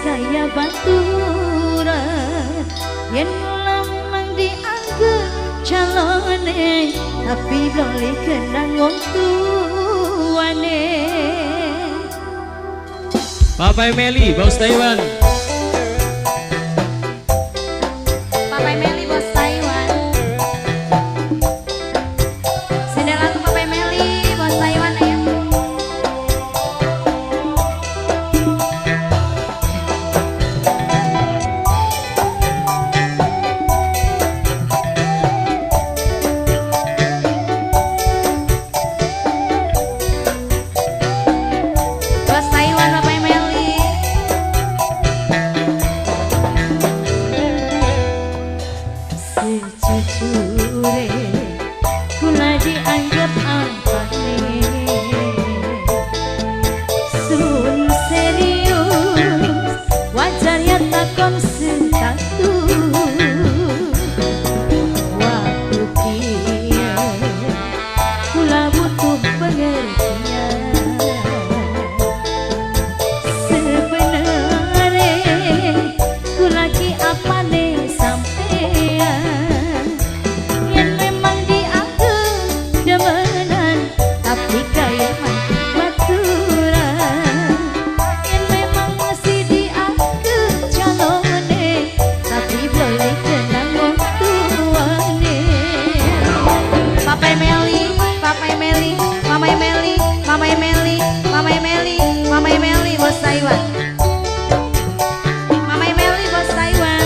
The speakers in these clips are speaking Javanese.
kaya baturan. Yen memang dianggap calone, tapi boleh kenang wong tuane. Papa Emily, Bos Taiwan. Papa Emily, Bos Taiwan. Sini lagu Papa Emily, Bos Taiwan ya. Bos Taiwan, Papa Emily. Sejujure kula dianggap apane, sun serius wajar ya takon status. Waktu kiye kula butuh pengertian. Sebenarnya kula ki apane sampean, yen memang dianggap demenan tapi kaya baturan. Yen memang masih dianggap calone, tapi boleh kenang wong tuane. Papa Emily, Papa Emily, Mama Emily, Mama Emily, Mama Emily, Mama Emily, Bos Taiwan. Mama Emily, Bos Taiwan.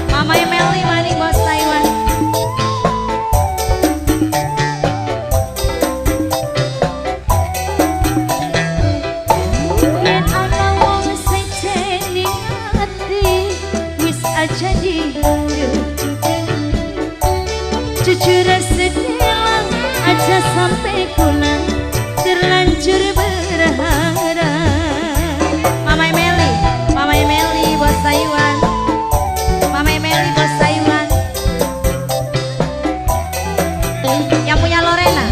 Mama Emily, maning Bos Taiwan. Yen ana wong sejen ning ati, wis aja jujur sedelang, aja sampai kula terlanjur berharap. Mama Emily, Mama Emily, Bos Taiwan. Mama Emily, Bos Taiwan. Yang punya Lorena.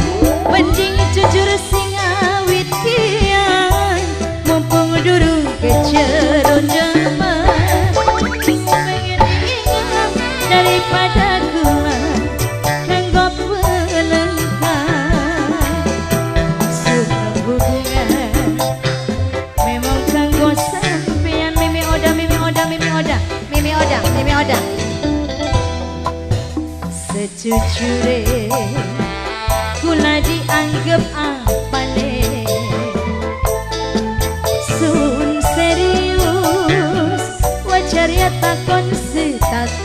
Mending jujur sing awit kian, mumpung durung keceron demen. Pengen diingat daripada kula kanggo pelengkap. Suka hubungan memang kanggo sampean. Mimi Oda, Mimi Oda, Mimi Oda, Mimi Oda, Mimi Oda. Sejujure kula dianggap apane, sun serius wajar ya takon status.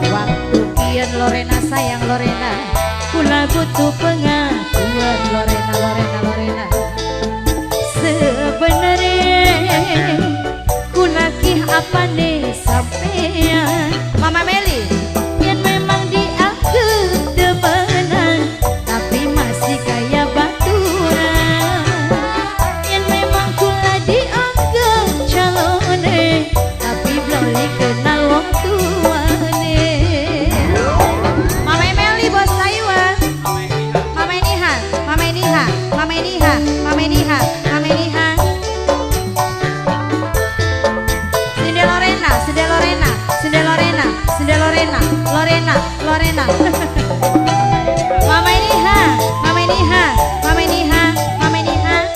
Waktu kian Lorena sayang Lorena, Kula butuh pengakuan. Lorena, Lorena, Lorena. Sebenarnya kula ki apane sampean, Mama Meli, yen memang dianggap demenan tapi masih kaya baturan. Yen memang kula dianggap calone, tapi belum kenal wong tuane. Mama Emily, Bos Taiwan. Mama Eniha, Mama Eniha, Mama Eniha, Mama Eniha, Mama Eniha. Sinde Lorena, Sinde Lorena, Sinde Lorena, Sinde Lorena, Lorena, Lorena. Mama Eniha, Mama Eniha, Mama Eniha, Mama Eniha.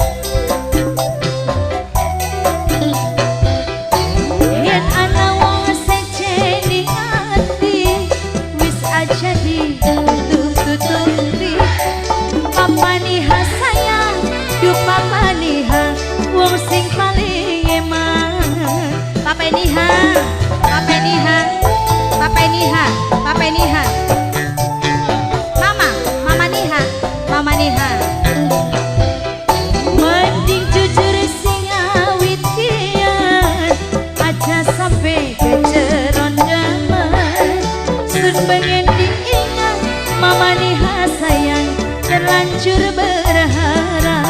Yen ana wong sejen ning ati, wis aja ditutup-tutupi. Papa niha sayang, duh papa niha, wong sing paling eman. Papa Eniha, Papa Eniha, Papa Eniha, Papa Eniha. Mama, Mama Niha, Mama Niha. Mending jujur sing awit kian, aja sampe keceron demen. Sun pengen diingat, mama niha sayang, terlanjur berharap.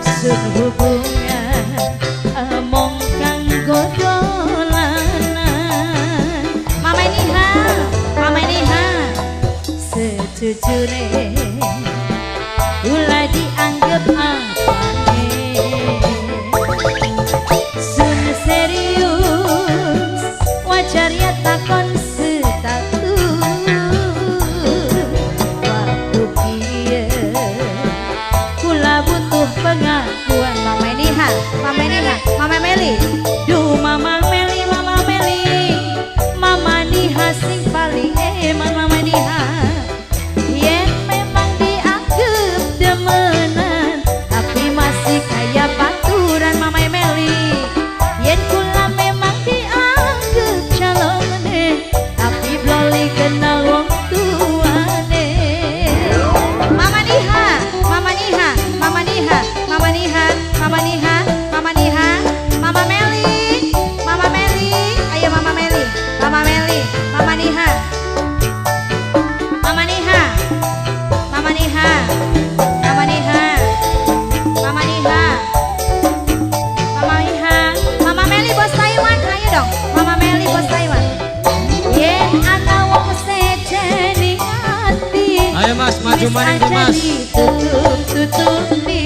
Sun hubungan among kanggo Sejujure kula dianggap apane. Sun serius wajar ya takon status. Waktu kiye kula butuh pengakuan. Mama Niha, Mama Niha, Mama Meli. Duh Mama Meli, Mama Meli, Mama Niha sing paling eman. Mama Niha yen memang dianggap demenan tapi masih kaya baturan. Mama Meli yen kula memang dianggap calone tapi bloli kenal wong tuane. Mama Niha, Mama Niha, Mama Niha, Mama Niha, Mama Niha, Mama Niha, Mama Meli, Mama Meli, ayo Mama Meli, Mama Meli, Mama Niha, Mama Niha, Mama Niha, Mama Niha, Mama Niha, Mama Niha, Mama Meli bos Taiwan, ayo dong, Mama Meli bos Taiwan. Yen ana wong sejen ning ati. Ayo Mas, maju Wis maning aja Mas. Ditutup-tutupi.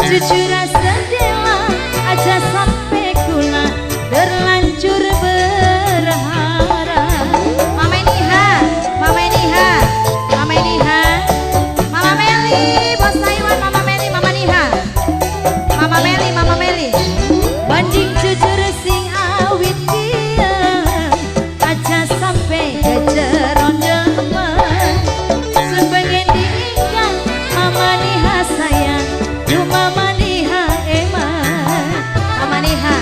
Jujur sedela aja sampai kula terlanjur berharap. Mama Niha, Mama Niha, Mama Niha, Mama Meli, bos Taiwan, Mama Meli, Mama Niha, Mama Meli, Mama Meli. Banding jujur sing awit kian aja sampai kejeron demen. Sun pengen diingkat Mama Niha sayang, duh Mama Niha eman. Mama Niha,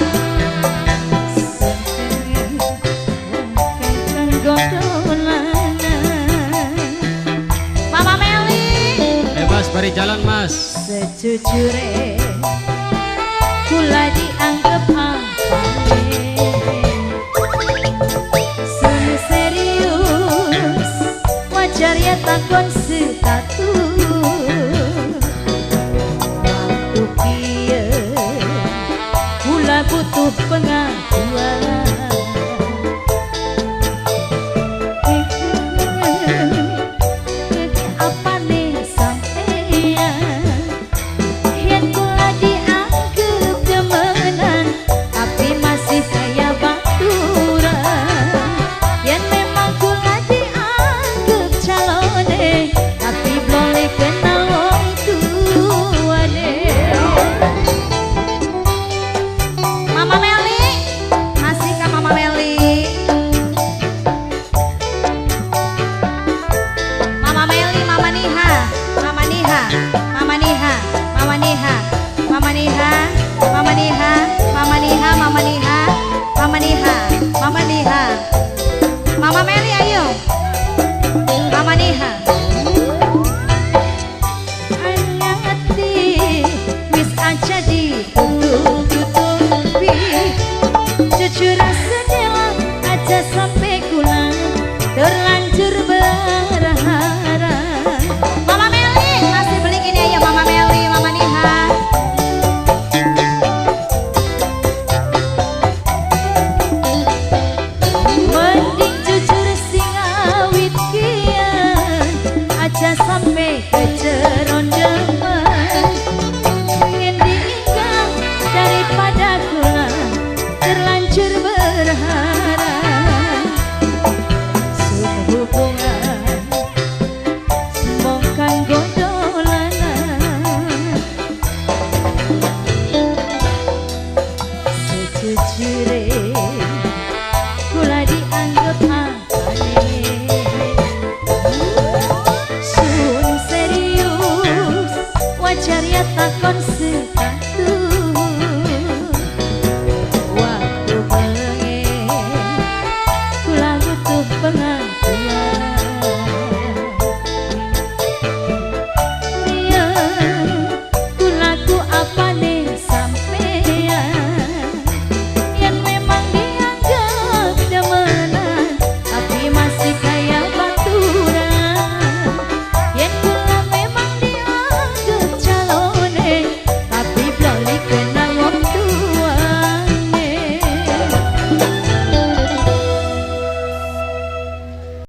Mama Meli. Ayo Mas, bari jalan Mas. Sejujure kula dianggap apane. Sun serius wajar ya takon status. Waktu kiye kula butuh pengakuan. Apane sampean yen kula dianggep demenan tapi masih kaya baturan. Yen memang kula dianggep calone tapi boleh kenal wong tuane. Mama Meli, masih kah Mama Meli? Mama Meli, Mama Niha, Mama Niha, Mama Niha, Mama Niha, Mama Niha, Mama Niha, Mama Niha, Mama Niha, Mama Niha, Mama Niha, Mama Meli ayo, Mama Niha. Hati wis aja ditutup-tutupi. Jujur sedela aja sampai kula terlanjur berharap. Mama Meli masih beli ini ayo Mama Meli, Mama Niha. Mending jujur sing awit kian aja sampai kejeron demen. Pengen diingkat daripada kula terlanjur berharap.